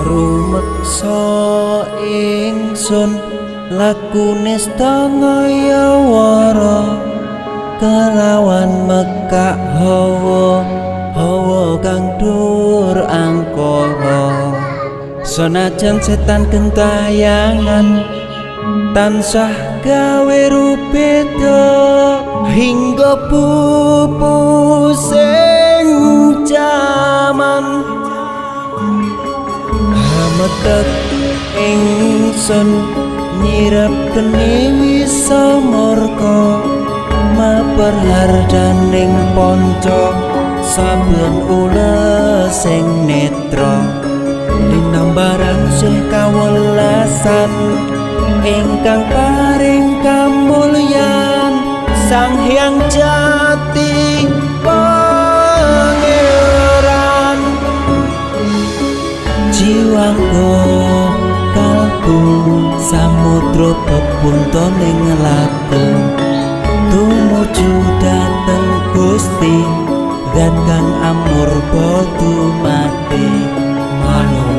Rumeksa ingsun lakune stangayawara kelawan mekak hawa hawa kang dur angkara. Senajan setan gentayangan tansah gawe rubeda hingga pupusing jaman. Hametek ingsun nyirep geni wisa murka maper hardaning ponco saben ulesing netra linambaran sih kawelasan ingkang paring kamulyan Sang Hyang Jati Pangeran. Jiwangga kalbu samudra pepuntoning laku tumuju dhateng Gusti zat kang amurba dumadi. Manungsa.